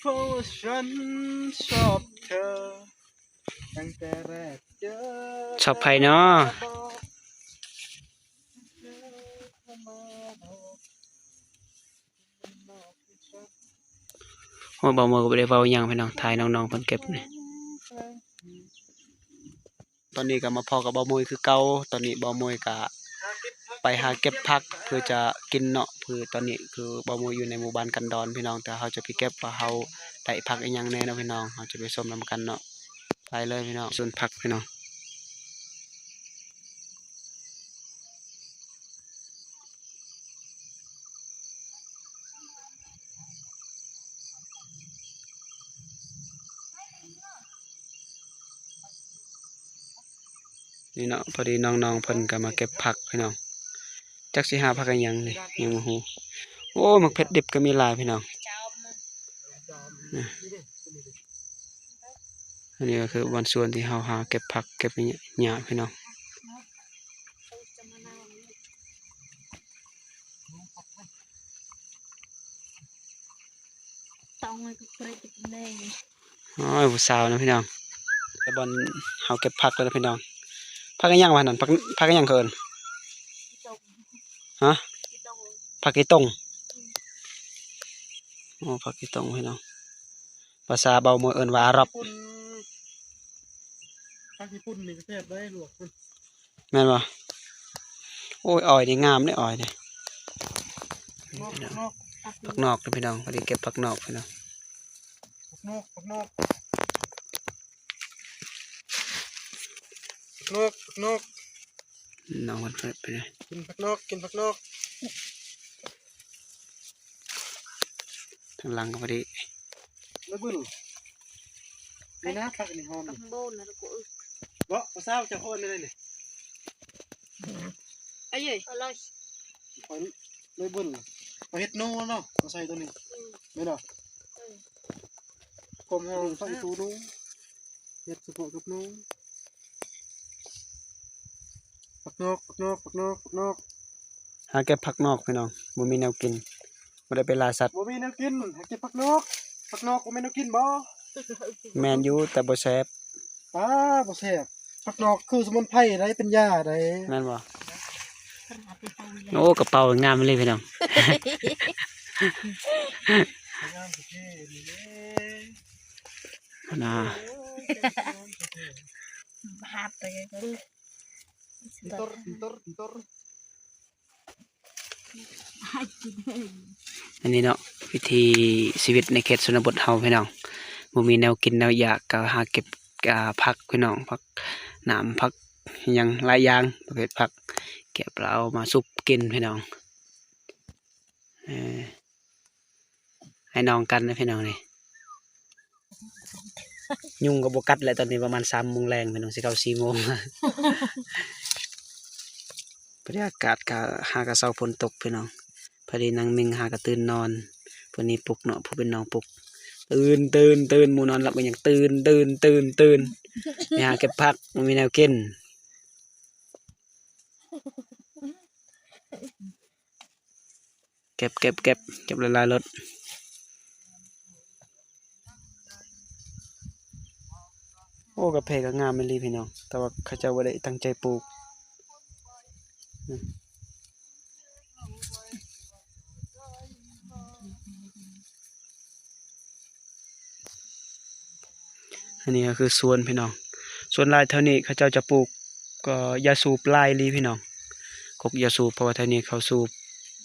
เพราะว่าฉันชอบเธอ ตั้งแต่แรกเจอ ชอบไผน้อ โอ้ บ่าวมวยก็บ่ได้เว้าหยังพี่น้อง ถ่ายน้องๆเพิ่นเก็บนี่ ตอนนี้ก็มาพ้อกับบ่าวมวยคือเก่า ตอนนี้บ่าวมวยก็ไปหาเก็บผักเพื่อจะกินเนาะ คือตอนนี้คือบ่าวมวยอยู่ในหมู่บ้านกันดอนพี่น้อง แต่เฮาจะไปเก็บว่าเฮาได้ผักอีหยังแน่เนาะพี่น้อง เฮาจะไปชมนำกันเนาะ ไปเลยพี่น้อง สวนผักพี่น้อง นี่เนาะ พอดีน้องๆเพิ่นก็มาเก็บผักพี่น้อง จักสิหาผักอีหยังนี่ ยังบ่ฮู้ โอ้ หมากเผ็ดดิบก็มีหลายพี่น้อง อันนี้ก็คือบ่อนสวนที่เฮาหาเก็บผักเก็บหญ้าพี่น้อง โอ้ย ผู้สาวนะพี่น้อง แต่บ่อนเฮาเก็บผักแล้วนะพี่น้อง ผักอีหยังวะนั่น ผัก ผักอีหยังเขาเอิ้น ฮะ ผักอีต้ง โอ้ ผักอีต้งพี่น้อง ภาษาเบาเมืองเอิ้นว่าอาหรับ ผักญี่ปุ่นนี่ก็แซ่บได้ลวก แม่นบ่ โอ้ย อ้อยนี่งามเด้ อ้อยนี่ นอก นอก ผักนอกเด้อพี่น้อง พอดีเก็บผักนอกพี่น้อง ผักนอก ผักนอก ผักนอก ผักนอก น้องเพิ่นไปเลย กินผักนอก กินผักนอก ทางหลังก็พอดี แล้วเบิ่ง นี่นะ ผักนี่หอม ผักโบนนะกูอึก บ่ ผู้สาวเจ้าคนนั่นนี่ เอ้ย ข้อยเลยเบิ่ง ข้อยเฮ็ดหนูเนาะ มาใส่ตัวนี้ อืม แม่นบ่ อืม ความหอมผักอีตูหนู เฮ็ดเฉพาะกับหนู ผักนอก ผักนอก ผักนอก ผักนอก หาเก็บผักนอกพี่น้อง บ่มีแนวกิน บ่ได้ไปล่าสัตว์ บ่มีแนวกิน หาเก็บผักนอก ผักนอกบ่แม่นแนวกินบ่ แม่นอยู่ แต่บ่แซ่บ อ้า บ่แซ่บ ผักนอกคือสมุนไพรได๋ เป็นยาได๋ แม่นบ่ โอ้ กระเป๋างามเลยพี่น้อง นะ บาดเลย อันนี้เนาะ วิถีชีวิตในเขตชนบทเฮาพี่น้อง บ่มีแนวกินแนวอยากก็หาเก็บ อ่า ผักพี่น้อง ผักหนาม ผักหยังหลายอย่าง ประเภทผัก เก็บแล้วเอามาซุบกินพี่น้อง เออ ให้น้องกันนะพี่น้องนี่ ยุงก็บ่กัดแล้ว ตอนนี้ประมาณสามโมงแลงพี่น้อง สิเข้าสี่โมง บรรยากาศก็หากะเซาฝนตกพี่น้อง พอดีนางมิงหากะตื่นนอน ผู้นี้ปลุกเนาะ ผู้เป็นน้องปลุก ตื่น ตื่น ตื่น หมู่นอนหลับก็ยังตื่น ตื่น ตื่น ตื่น ไปหาเก็บผัก บ่มีแนวกิน เก็บ เก็บ เก็บ เก็บหลายๆโลด โอ้ กาแฟก็งามอีหลีพี่น้อง แต่ว่าเขาเจ้าบ่ได้ตั้งใจปลูก อืม อันนี้ก็คือสวนพี่น้อง ส่วนหลายแถวนี้เขาเจ้าจะปลูก ก็ยาสูบหลายอีหลีพี่น้อง กกยาสูบ เพราะว่าแถวนี้เขาสูบ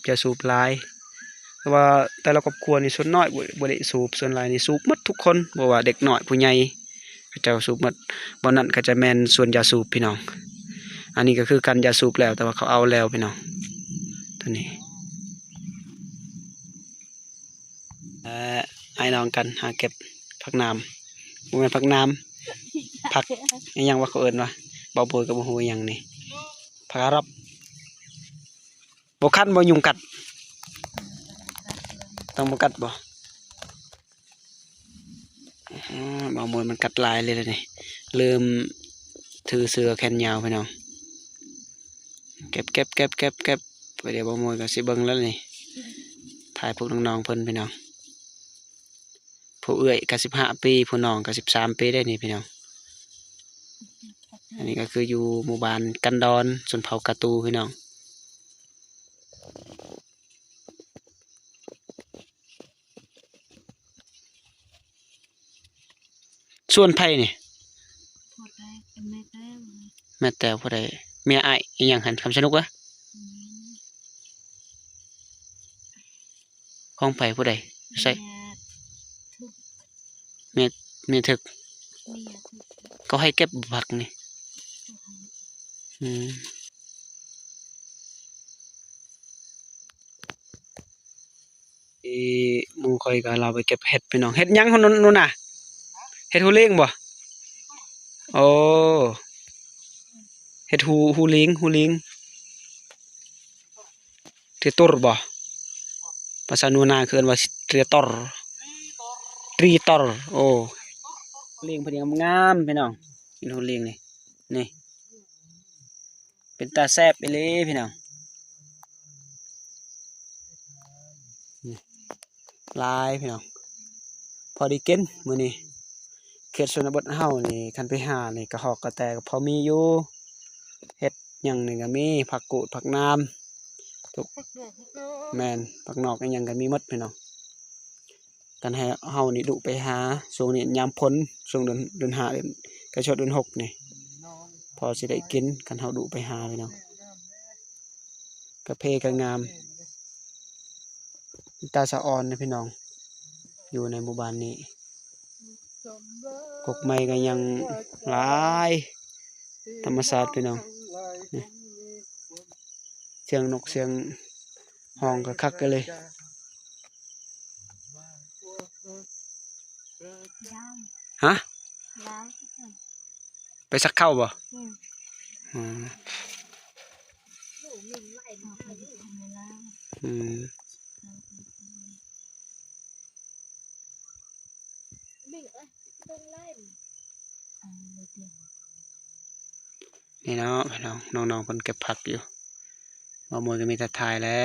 ยาสูบหลาย แต่ว่าแต่ละครอบครัวนี่ส่วนน้อยบ่ บ่ได้สูบ ส่วนหลายนี่สูบหมดทุกคน บ่ว่าเด็กน้อยผู้ใหญ่ เขาเจ้าสูบหมด บ่อนนั้นก็จะแม่นสวนยาสูบพี่น้อง อันนี้ก็คือกันยาสูบแล้ว แต่ว่าเขาเอาแล้วพี่น้อง ตัวนี้ เอ่อ อ้ายน้องกันหาเก็บผักหนาม บ่แม่นผักหนาม ผักอิหยังวะเขาเอิ้นวะ บ่าวโบยก็บ่ฮู้อิหยังนี่ ผักอาหรับ บ่คันบ่ ยุงกัด ต้องบ่กัดบ่ อ๋อ บ่าวโบยมันกัดหลายเลยเด้อนี่ เริ่มถือเสื้อแขนยาวพี่น้อง เก็บ เก็บ เดี๋ยวบ่าวโบยก็สิเบิ่งแล้วนี่ ถ่ายพวกน้องๆเพิ่นพี่น้อง ผ ຜູ້ເອື້ອຍກໍສິບຫ້າປີ ຜູ້ນ້ອງກໍສິບສາມປີເດ້ນີ້ພີ່ນ້ອງ. ອັນນີ້ກໍຄືຢູ່ໝູ່ບ້ານກັນດອນ ຊົນເຜົ່າກາຕູພີ່ນ້ອງ. ສວນໃຜນີ້? ຜູ້ໃດ? ແມ່ແຕ້ວ. ແມ່ແຕ້ວຜູ້ໃດ? ເມຍອ້າຍອີ່ຫຍັງຫັ້ນ ຄຳຊະນຸກຫວາ? ອືມ ຂອງໃຜຜູ້ໃດ? ໃສ່ ແມ່ ແມ່ຖືກ ເຂົາໃຫ້ເກັບຜັກນີ້? ອືມ ອີ່ ໝູ່ຂ້ອຍກໍລາວໄປເກັບເຫັດພີ່ນ້ອງ. ເຫັດຫຍັງຫັ້ນໂນ່ນນະ? ເຫັດຫູລີງບໍ່? ໂອ້ ເຫັດຫູ ຫູລີງ ຫູລີງ. ເທຕົວບໍ່? ພາສາໜູນາເອີ້ນວ່າເທຕົວ ເທຕົວ. ໂອ້ ລີງເພິ່ນງາມໆ ພີ່ນ້ອງ. ເຫັນຫູລີງນີ້ ນີ້ ເປັນຕາແຊບອີ່ຫຼີພີ່ນ້ອງ. ນີ້ ຫຼາຍພີ່ນ້ອງ ພໍໄດ້ກິນມື້ນີ້. ເຂດຊົນນະບົດເຮົານີ້ ຄັນໄປຫານີ້ ກະຮອກກະແຕກໍພໍມີຢູ່ ເຫັດຫຍັງນີ້ກໍມີ ຜັກກູດ ຜັກໜາມ ທຸກ ແມ່ນ ຜັກນອກອີ່ຫຍັງກໍມີໝົດພີ່ນ້ອງ. ຄັນໃຫ້ເຮົານີ້ດຸໄປຫາ ຊ່ວງນີ້ຍາມຝົນ ຊ່ວງເດືອນ ເດືອນຫ້າ ເດືອນ ໃກ້ຈະເຂົ້າເດືອນຫົກນີ້ ພໍຊິໄດ້ກິນ ຄັນເຮົາດຸໄປຫາພີ່ນ້ອງ. ກາເຟກໍງາມ ເປັນຕາສະອອນເດ້ພີ່ນ້ອງ ຢູ່ໃນໝູ່ບ້ານນີ້. ກົກໄມ້ກໍຍັງຫຼາຍ ທຳມະຊາດພີ່ນ້ອງ. ນີ້ ສຽງນົກສຽງຮ້ອງກໍຄັກກັນເລີຍ. ຮະ? ໄປສັກເຂົ້າບໍ່? ອືມ ອືມ ອືມ. ນີ້ເນາະພີ່ນ້ອງ ນ້ອງໆເພິ່ນເກັບຜັກຢູ່ ບ່າວມວຍກໍມີແຕ່ຖ່າຍແຫຼະ.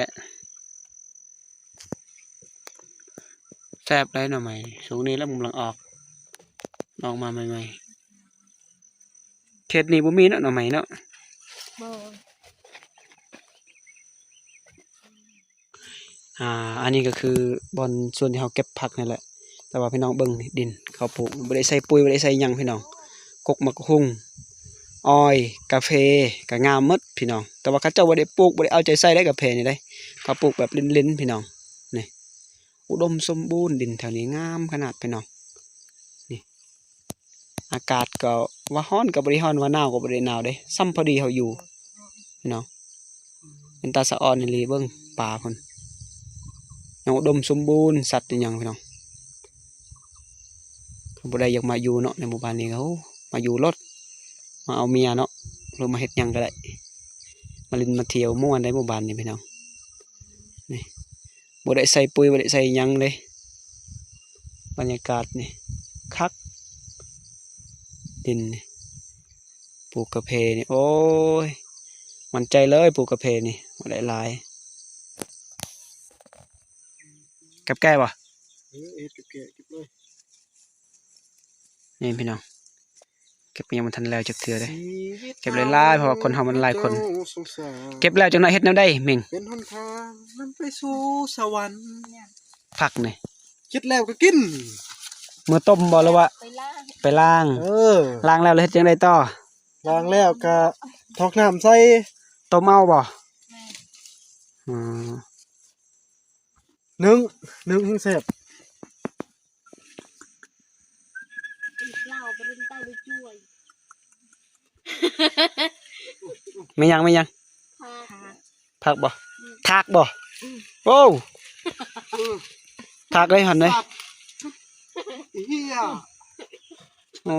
ແຊບໄດ໋ໜໍ່ໄມ້ ຊ່ວງນີ້ລະມັນກຳລັງອອກ ອອກມາໃໝ່ໆ. ເຂດນີ້ບໍ່ມີເນາະ ໜໍ່ໄມ້ເນາະ. ບໍ່. ອ່າ ອັນນີ້ກໍຄືບ່ອນສ່ວນທີ່ເຮົາເກັບຜັກນີ້ແຫຼະ ແຕ່ວ່າພີ່ນ້ອງເບິ່ງນີ້ ດິນເຂົາປູກ ບໍ່ໄດ້ໃສ່ປຸ໋ຍ ບໍ່ໄດ້ໃສ່ຫຍັງພີ່ນ້ອງ. ກົກໝາກຫຸ່ງ ອ້ອຍ ກາເຟ ກໍງາມໝົດພີ່ນ້ອງ. ແຕ່ວ່າເຂົາເຈົ້າບໍ່ໄດ້ປູກ ບໍ່ໄດ້ເອົາໃຈໃສ່ໄດ໋ ກາເຟນີ້ໄດ໋ ເຂົາປູກແບບຫຼິ້ນໆ ພີ່ນ້ອງ. ນີ້ ອຸດົມສົມບູນ ດິນແຖວນີ້ງາມຂະໜາດພີ່ນ້ອງ. ນີ້ ອາກາດກໍວ່າຮ້ອນກໍບໍ່ໄດ້ຮ້ອນ ວ່າໜາວກໍບໍ່ໄດ້ໜາວເດ້ ຊ່ຳພໍດີເຮົາຢູ່ພີ່ນ້ອງ. ເປັນຕາສະອອນອີ່ຫຼີ ເບິ່ງປ່າເພິ່ນຍັງອຸດົມສົມບູນ ສັດອີ່ຫຍັງພີ່ນ້ອງ. ຜູ້ໃດຢາກມາຢູ່ເນາະ ໃນໝູ່ບ້ານນີ້ກໍ ໂອ້ ມາຢູ່ໂລດ ມາເອົາເມຍເນາະ ຫຼືມາເຮັດຫຍັງກໍໄດ້ ມາຫຼິ້ນມາທ່ຽວມ່ວນໃນໝູ່ບ້ານນີ້ພີ່ນ້ອງ. ນີ້ ບໍ່ໄດ້ໃສ່ປຸ໋ຍ ບໍ່ໄດ້ໃສ່ຫຍັງເດ້ ບັນຍາກາດນີ້ຄັກ. ດິນນີ້ ປູກກາເຟນີ້ ໂອ້ຍ ໝັ້ນໃຈເລີຍ ປູກກາເຟນີ້ ບໍ່ໄດ້ຫຼາຍ. ກັບແກ້ບໍ່? ເອີ ເຮັດກັບແກ້ ເກັບເລີຍ. ນີ້ພີ່ນ້ອງ ເກັບຍັງບໍ່ທັນແລ້ວຈັກເທື່ອເດ້. ເກັບຫຼາຍໆ ເພາະວ່າຄົນເຮົາມັນຫຼາຍຄົນ. ເກັບແລ້ວຈັກໜ້ອຍເຮັດແນວໃດເມັງ? ເປັນຫົນທາງນຳໄປສູ່ສະຫວັນ. ຜັກນີ້ ເກັບແລ້ວກໍກິນ. ເມືອຕົ້ມບໍ່ ຫຼືວ່າໄປລ້າງ? ໄປລ້າງ. ເອີ ລ້າງແລ້ວ ແລ້ວເຮັດຈັ່ງໃດຕໍ່? ລ້າງແລ້ວກໍຖອກນ້ຳໃສ່. ຕົ້ມເອົາບໍ່? ແມ່ນ. ອືມ ໜຶ້ງ ໜຶ້ງແຮງແຊບ. ແມ່ນຫຍັງ ແມ່ນຫຍັງ? ຜັກ ຜັກບໍ່? ອືມ ຖາກບໍ່? ອືມ ໂອ້ ອືມ ຖາກເລີຍຫັ້ນເລີຍ. ເອີ ໂອ້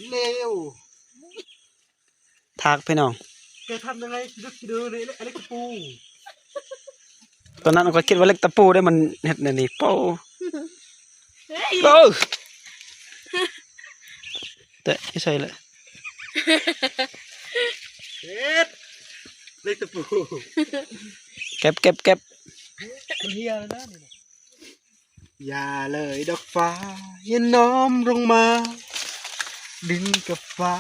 ເລວ. ຖາກພີ່ນ້ອງ. ແກທຳຍັງໄງ? ຄິດດູ ຄິດດູ ເລັກ ເລັກຕະປູ. ຕອນນັ້ນຂ້ອຍຄິດວ່າເລັກຕະປູເດ້ ມັນເຮັດແນວນີ້ ໂປ້. ເຮີ້ຍ ໂອ້ ແຕະຢູ່ໃສລະ? ເຮັດເລັກຕະປູ. ເກັບ ເກັບ ເກັບ. ມັນເຫ່ຍແລ້ວນະນີ້ນະ. อย่าเลยดอกฟ้า อย่าน้อมลงมา ดินกับฟ้า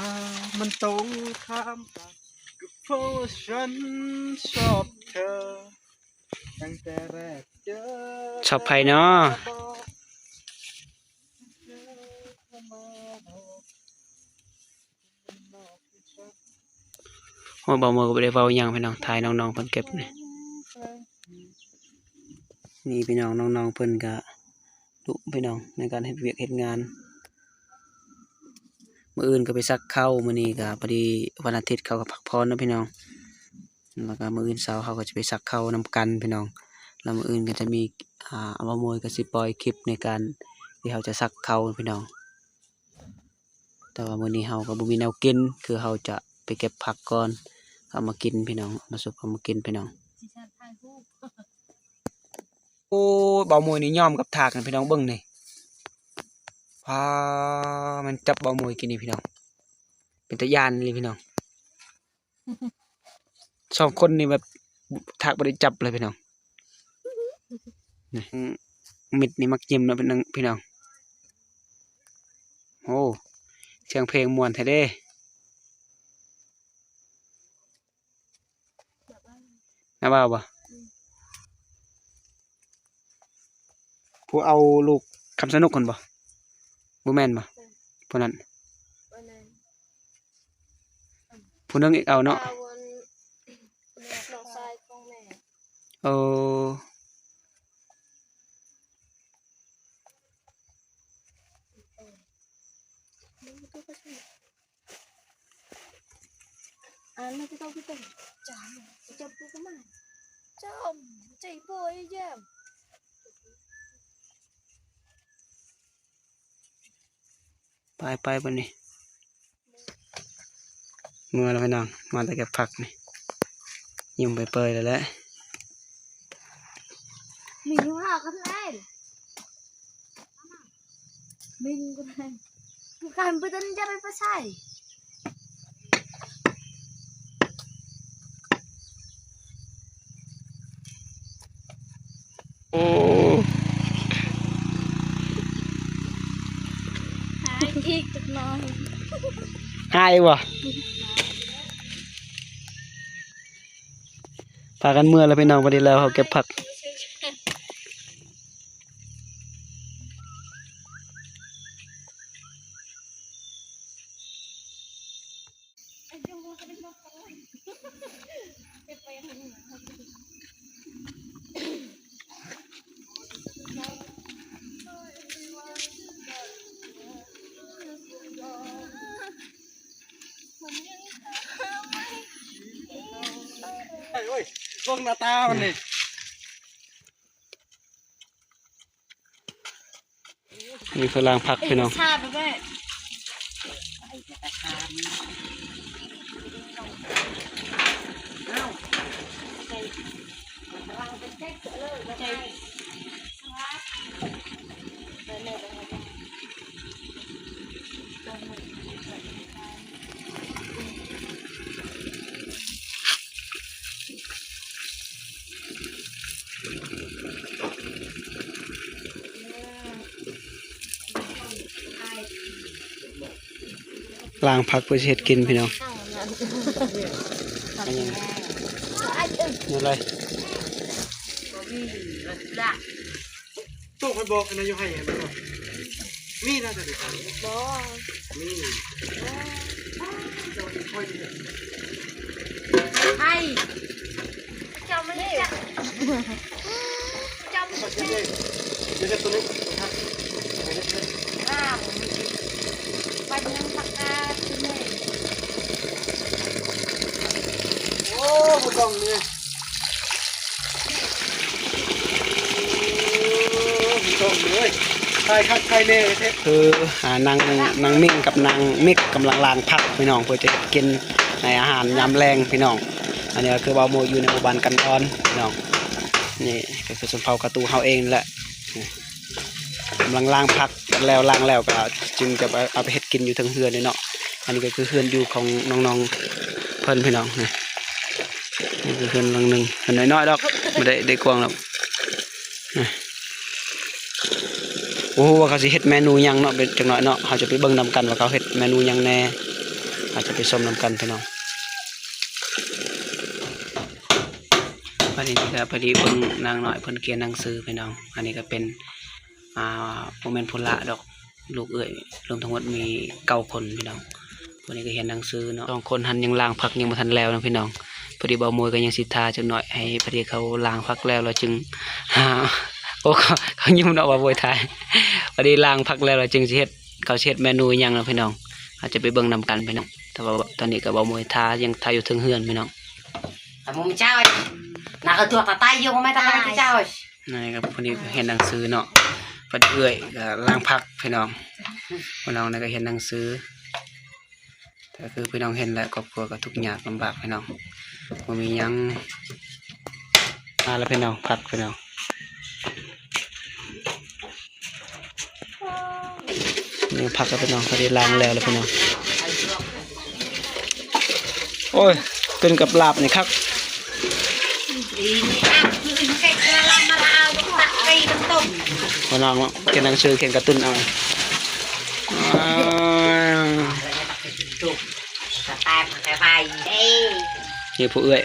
มันต้องข้ามกัน ก็เพราะว่าฉันชอบเธอ ตั้งแต่แรกเจอ ชอบไผน้อ โอ้ บ่าวโมก็บ่ได้เว้าหยังพี่น้อง ถ่ายน้องๆเพิ่นเก็บนี่ นี่พี่น้อง น้องๆเพิ่นก็ดุพี่น้อง ในการเฮ็ดเวียกเฮ็ดงาน มื้ออื่นก็ไปสักเครา มื้อนี้ก็พอดีวันอาทิตย์ เขาก็พักผ่อนเนาะพี่น้อง แล้วก็มื้ออื่นเช้าเขาก็จะไปสักเครานำกันพี่น้อง แล้วมื้ออื่นก็จะมี อ่า บ่าวโมก็สิปล่อยคลิปในการที่เขาจะสักเคราพี่น้อง แต่ว่ามื้อนี้เฮาก็บ่มีแนวกิน คือเฮาจะไปเก็บผักก่อน เอามากินพี่น้อง เอามาสุก เอามากินพี่น้อง โอ้ บ่าวโมนี่ยอมกับทากนั่นพี่น้อง เบิ่งนี่ พามันจับบ่าวโมกินนี่พี่น้อง เป็นตาย่านอีหลีพี่น้อง สองคนนี่แบบทากบ่ได้จับเลยพี่น้อง นี่ มิดนี่มักยิ้มเนาะพี่น้อง พี่น้อง โอ้ เสียงเพลงม่วนแท้เด้ น้าบ่าวบ่ ผู้เอาลูกคำสนุกหั่นบ่ บ่แม่นบ่ ผู้นั้น ผู้หนึ่งอีกเอาเนาะ น้องชายของแม่ โอ้ อ่านมาที่ต้องพี่ต้น จำ จำกูก็มา จำ ใจบ่อยแย้ม ไป ไปบัดนี้ เมือแล้วพี่น้อง มาแต่เก็บผักนี่ ยิ้มเปื่อยๆแล้วแหละ มีอยู่ห้าคันเอง มีอยู่คันเอง คันไปต้นจะไปใส่ โอ้ หายอีกจักหน่อย หายบ่ พากันเมือแล้วพี่น้อง พอดีแล้วเขาเก็บผัก เฮ้ย เบิ่งหน้าตามันนี่ นี่คือล้างผักพี่น้อง ล้างผักเพื่อสิเฮ็ดกินพี่น้อง อันนี้ นี่เลย โตไปบอกกันนะ อยู่ให้อันนั้นบ่ มีนะ แต่เดี๋ยวบ่ มี ไผ เจ้ามันนี่ เจ้ามันนี่ เดี๋ยวจะตัวนี้ ครับ อ้าว ไปยังผักกาดที่นี่ โอ้ ผู้กองนี่ ถ่ายคักถ่ายแน่แท้ คือ อ่า นาง นางมิ่งกับนางมิกกำลังล้างผักพี่น้อง เพื่อจะเฮ็ดกินในอาหารยามแลงพี่น้อง อันนี้ก็คือบ่าวโมอยู่ในหมู่บ้านกันดอนพี่น้อง นี่ก็คือชนเผ่ากะตูเฮาเองแหละ กำลังล้างผักแล้ว ล้างแล้วก็จึงจะเอาไปเฮ็ดกินอยู่เทิงเฮือนนี่เนาะ อันนี้ก็คือเฮือนอยู่ของน้องๆเพิ่นพี่น้อง นี่ นี่คือเฮือนหลังหนึ่ง เฮือนน้อยๆดอก บ่ได้ ได้กว้างดอก นี่ ບໍ່ຮູ້ວ່າເຂົາຊິເຮັດເມນູຫຍັງເນາະ ເປັນຈັກໜ້ອຍເນາະ ເຮົາຈະໄປເບິ່ງນຳກັນວ່າເຂົາເຮັດເມນູຫຍັງແດ່ ເຮົາຈະໄປຊົມນຳກັນພີ່ນ້ອງ. ອັນນີ້ກໍພໍດີເບິ່ງນາງນ້ອຍເພິ່ນກຽນໜັງສືພີ່ນ້ອງ. ອັນນີ້ກໍເປັນ ອ່າ ບໍ່ແມ່ນຜູ້ຫຼ້າດອກ ລູກເອື້ອຍ ລວມທັງໝົດມີເກົ້າຄົນພີ່ນ້ອງ. ຜູ້ນີ້ກໍຮຽນໜັງສືເນາະ ສອງຄົນຫັ້ນຍັງລ້າງຜັກຍັງບໍ່ທັນແລ້ວເນາະພີ່ນ້ອງ. ພໍດີບ່າວມົຍກໍຍັງຊິຖ້າຈັກໜ້ອຍ ໃຫ້ພໍດີເຂົາລ້າງຜັກແລ້ວ ແລ້ວຈຶ່ງຫາ ໂອ້ ເຂົາ ເຂົາຍິ້ມເນາະ ບ່າວມົຍຖ່າຍ. ພໍດີລ້າງຜັກແລ້ວ ແລ້ວຈຶ່ງຊິເຮັດ ເຂົາຊິເຮັດເມນູຫຍັງເນາະພີ່ນ້ອງ ເຮົາຈະໄປເບິ່ງນຳກັນພີ່ນ້ອງ. ແຕ່ວ່າຕອນນີ້ກໍບ່າວມົຍຖ້າ ຍັງຖ້າຢູ່ເທິງເຮືອນພີ່ນ້ອງ. ຂະໝູເຈົ້າ ນາກະຕົວກຕາໄຕຢູ່ບໍ່ແມ່ນຕາໄຕເຈົ້າ. ນີ້ກໍຜູ້ນີ້ກໍຮຽນໜັງສືເນາະ ເພິ່ນເອື້ອຍກໍລ້າງຜັກພີ່ນ້ອງ. ຜູ້ນ້ອງນີ້ກໍຮຽນໜັງສື ກໍຄືພີ່ນ້ອງເຫັນແຫຼະ ຄອບຄົວກໍທຸກຍາກລຳບາກພີ່ນ້ອງ ບໍ່ມີຫຍັງ. ມາແລ້ວພີ່ນ້ອງ ຜັກພີ່ນ້ອງ ນີ້ຜັກແລ້ວພີ່ນ້ອງ ພໍດີລ້າງແລ້ວແລ້ວພີ່ນ້ອງ. ໂອ້ຍ ກິນກັບລາບນີ້ຄັກ. ພີ່ນ້ອງເນາະ ກຽນໜັງສື ກຽນກາຕູນເອົາ ນີ້ຜູ້ເອື້ອຍ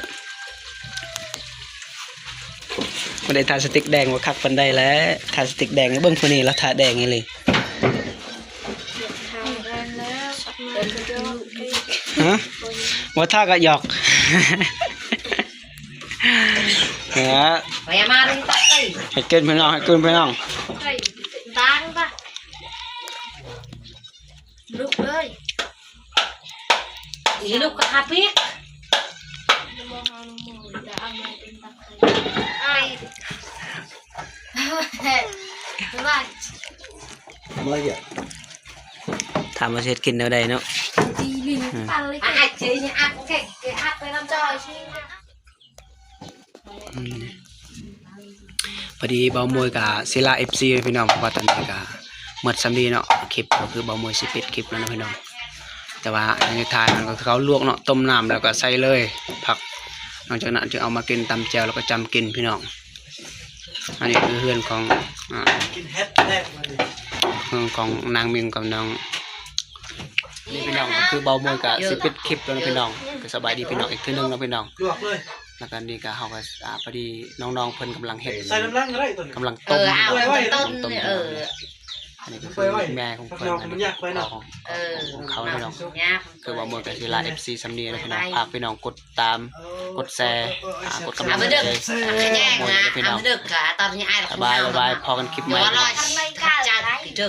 ບໍ່ໄດ້ທາສະຕິກແດງວ່າຄັກປານໃດແຫຼະ ທາສະຕິກແດງ ເບິ່ງຜູ້ນີ້ລະທາແດງອີ່ຫຼີ. ຮະ ບໍ່ທາກໍຫຍອກ. ເອີ ໃຫ້ກິນພີ່ນ້ອງ ໃຫ້ກິນພີ່ນ້ອງ. ລຸກເລີຍ ອີລຸກກະຫາປິກ. ຖາມວ່າຊິເຮັດກິນແນວໃດເນາະ. ອືມ ພໍດີບ່າວມົຍກະຊິລາເອັບຊີພີ່ນ້ອງ ເພາະວ່າຕອນນີ້ກະໝົດສ່ຳນີ້ເນາະ ຄລິບກໍຄືບ່າວມົຍຊິປິດຄລິບແລ້ວເນາະພີ່ນ້ອງ. ແຕ່ວ່າໃນຖາດມັນກໍຄືເຂົາລວກເນາະ ຕົ້ມນ້ຳແລ້ວກໍໃສ່ເລີຍຜັກ ຫຼັງຈາກນັ້ນຈຶ່ງເອົາມາກິນ ຕຳແຈ່ວແລ້ວກໍຈ້ຳກິນພີ່ນ້ອງ. ອັນນີ້ຄືເຮືອນຂອງ ອ່າ ເຮືອນຂອງນາງມິງກັບນ້ອງ ນີ້ພີ່ນ້ອງ ກໍຄືບ່າວມົຍກໍຊິປິດຄລິບແລ້ວເນາະພີ່ນ້ອງ. ກໍສະບາຍດີພີ່ນ້ອງອີກເທື່ອໜຶ່ງເນາະພີ່ນ້ອງ. ແລ້ວກໍນີ້ກໍເຮົາກໍ ອ່າ ພໍດີນ້ອງໆເພິ່ນກຳລັງເຮັດ ໃສ່ນ້ຳລັງກໍໄດ້ຕົວນີ້ ກຳລັງຕົ້ມ ເອີ ເອົາຕົ້ມ ຕົ້ມ ເອີ ອັນນີ້ກໍຄືແມ່ຂອງເພິ່ນ ອັນນີ້ກໍພໍ່ຂອງ ເອີ ຂອງເຂົາພີ່ນ້ອງ. ຍາກ ຄືວ່າໝົດກໍຊິລາເອັບຊີສ່ຳນີ້ເນາະພີ່ນ້ອງ. ຝາກພີ່ນ້ອງກົດຕາມ ກົດແຊ ອ່າ ກົດກຳລັງໃຈ ເອົາມາເດີ ເອົາມາເດີ ພີ່ນ້ອງ. ເອົາມາເດີ ບາຍບາຍ ພໍ້ກັນຄລິບໃໝ່ພີ່ນ້ອງ. ເດີ